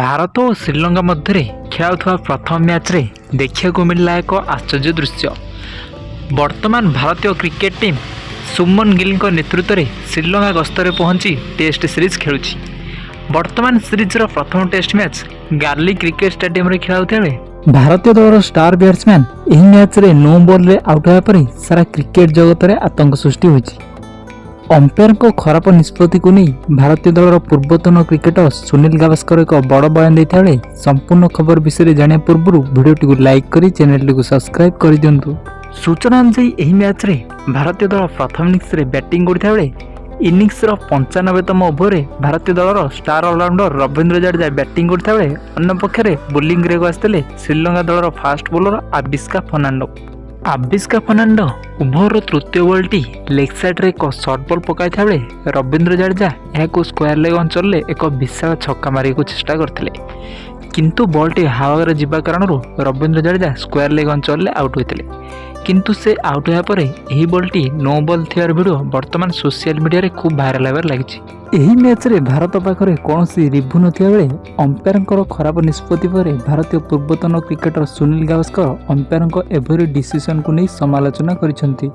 ଭାରତ ଓ ଶ୍ରୀଲଙ୍କା ମଧ୍ୟରେ ଖେଳାଉଥିବା ପ୍ରଥମ ମ୍ୟାଚ୍ରେ ଦେଖିବାକୁ ମିଳିଲା ଏକ ଆଶ୍ଚର୍ଯ୍ୟ ଦୃଶ୍ୟ। ବର୍ତ୍ତମାନ ଭାରତୀୟ କ୍ରିକେଟ୍ ଟିମ୍ ଶୁଭମନ ଗିଲ୍ଙ୍କ ନେତୃତ୍ୱରେ ଶ୍ରୀଲଙ୍କା ଗସ୍ତରେ ପହଞ୍ଚି ଟେଷ୍ଟ ସିରିଜ୍ ଖେଳୁଛି। ବର୍ତ୍ତମାନ ସିରିଜ୍ର ପ୍ରଥମ ଟେଷ୍ଟ ମ୍ୟାଚ୍ ଗାଲି କ୍ରିକେଟ୍ ଷ୍ଟାଡିୟମରେ ଖେଳାଉଥିବା ବେଳେ ଭାରତୀୟ ଦଳର ଷ୍ଟାର ବ୍ୟାଟ୍ସମ୍ୟାନ୍ ଏହି ମ୍ୟାଚ୍ରେ ନୋ ବଲ୍ରେ ଆଉଟ୍ ହେବା ପରେ ସାରା କ୍ରିକେଟ୍ ଜଗତରେ ଆତଙ୍କ ସୃଷ୍ଟି ହୋଇଛି। ଅମ୍ପାୟାରଙ୍କ ଖରାପ ନିଷ୍ପତ୍ତିକୁ ନେଇ ଭାରତୀୟ ଦଳର ପୂର୍ବତନ କ୍ରିକେଟର ସୁନୀଲ ଗାଭାସ୍କର ଏକ ବଡ଼ ବୟାନ ଦେଇଥିବା ବେଳେ, ସମ୍ପୂର୍ଣ୍ଣ ଖବର ବିଷୟରେ ଜାଣିବା ପୂର୍ବରୁ ଭିଡ଼ିଓଟିକୁ ଲାଇକ୍ କରି ଚ୍ୟାନେଲଟିକୁ ସବସ୍କ୍ରାଇବ୍ କରିଦିଅନ୍ତୁ। ସୂଚନା ଅନୁଯାୟୀ, ଏହି ମ୍ୟାଚ୍ରେ ଭାରତୀୟ ଦଳ ପ୍ରଥମ ଇନିଂସରେ ବ୍ୟାଟିଂ କରୁଥିବା ବେଳେ ଇନିଂସର 95ତମ ଓଭରରେ ଭାରତୀୟ ଦଳର star allrounder Ravindra Jadeja batting କରୁଥିବା ବେଳେ, ଅନ୍ୟପକ୍ଷରେ ବୋଲିଂ କରିବାକୁ ଆସିଥିଲେ ଶ୍ରୀଲଙ୍କା ଦଳର ଫାଷ୍ଟ ବୋଲର ଆବିସ୍କା ଫର୍ନାଣ୍ଡୋ। ଆବିସ୍କା ଫର୍ନାଣ୍ଡୋ ଓଭରର ତୃତୀୟ ବଲ୍ଟି ଲେଗ୍ ସାଇଡ୍ରେ ଏକ ସର୍ଟ ବଲ୍ ପକାଇଥିବା ବେଳେ ରବୀନ୍ଦ୍ର ଜାଡେଜା ଏହାକୁ ସ୍କୋୟାର ଲେଗ୍ ଅଞ୍ଚଳରେ ଏକ ବିଶାଳ ଛକା ମାରିବାକୁ ଚେଷ୍ଟା କରିଥିଲେ। କିନ୍ତୁ ବଲ୍ଟି ହାୱାରେ ଯିବା କାରଣରୁ ରବୀନ୍ଦ୍ର ଜାଡେଜା ସ୍କୋୟାର ଲେଗ୍ ଅଞ୍ଚଳରେ ଆଉଟ୍ ହୋଇଥିଲେ। କିନ୍ତୁ ସେ ଆଉଟ୍ ହେବା ପରେ ଏହି ବଲ୍ଟି ନୋ ବଲ୍ ଥିବାର ଭିଡ଼ିଓ ବର୍ତ୍ତମାନ ସୋସିଆଲ ମିଡ଼ିଆରେ ଖୁବ୍ ଭାଇରାଲ ହେବାରେ ଲାଗିଛି। ଏହି ମ୍ୟାଚ୍ରେ ଭାରତ ପାଖରେ କୌଣସି ରିଭ୍ୟୁ ନଥିବା ବେଳେ ଅମ୍ପାୟାରଙ୍କର ଖରାପ ନିଷ୍ପତ୍ତି ପରେ ଭାରତୀୟ ପୂର୍ବତନ କ୍ରିକେଟର ସୁନୀଲ ଗାଭାସ୍କର ଅମ୍ପାୟାରଙ୍କ ଏଭଳି ଡିସିସନକୁ ନେଇ ସମାଲୋଚନା କରିଛନ୍ତି।